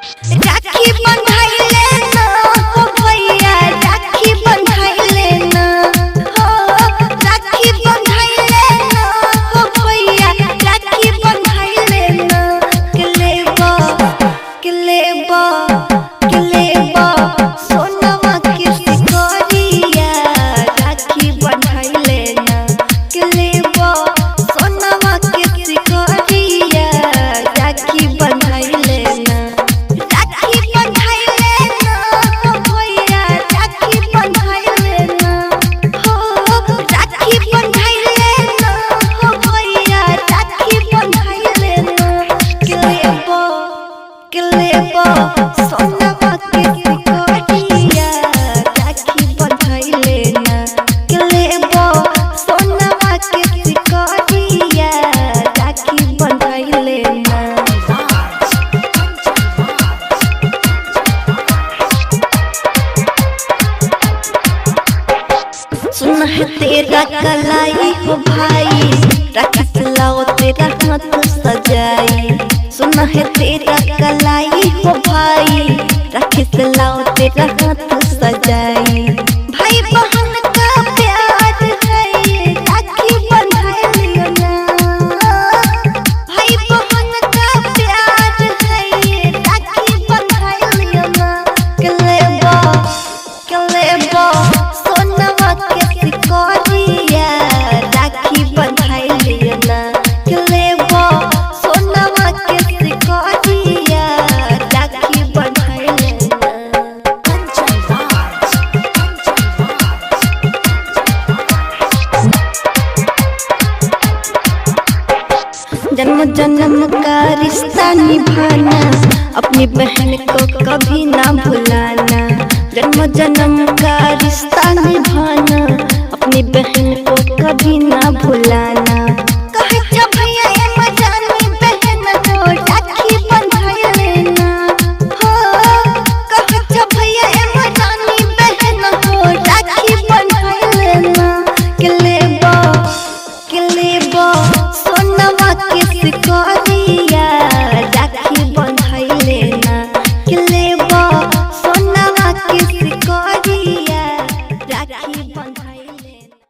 राखी बंधाई लेना हो भैया, राखी बंधाई लेना हो, राखी बंधाई लेना हो भैया, राखी बंधाई लेना। के लेबा, के लेबा, के लेबा सोनवा के सिकरिया, राखी बंधाई लेना। के लेबा सोनवा के सिकरिया, राखी बंधाई लेना। राखी बंधाई लेना हो भैया, राखी बंधाई लेना हो, राखी बंधाई लेना हो भैया, राखी बंधाई लेना। के लेबो, के लेबो सोनवा के सिकरिया, राखी बंधाई लेना। के लेबो सोनवा के सिकरिया, राखी बंधाई लेना। सुन है तेरा कलाई हो भाई, राखी लाओ तेरा हाथ सजाई। सुन है तेरा कलाई हो भाई, राखी लाओ तेरा हाथ सजाई। भाई बहन का प्यार है ये, राखी बंधाई लियो ना। भाई बहन का प्यार है ये, राखी बंधाई लियो ना। के लेबो, के लेबो सोनवा के सिकरिया, राखी बंधाई लियो ना। के लेबो सोनवा के सिकरिया, राखी बंधाई लेना। Kanchan Raj, Kanchan Raj. जन्म जन्म का रिश्ता निभाना, अपनी बहन को कभी ना भुलाना। जन्म जन्म का रिश्ता निभाना, अपनी बहन को कभी ना भुलाना। कहे जब भैया ए मजानी बहन हो, राखी बंधाई लेना हो। कहे जब भैया ए मजानी बहन हो, राखी बंधाई लेना। के लेबो, के लेबो सोनवा के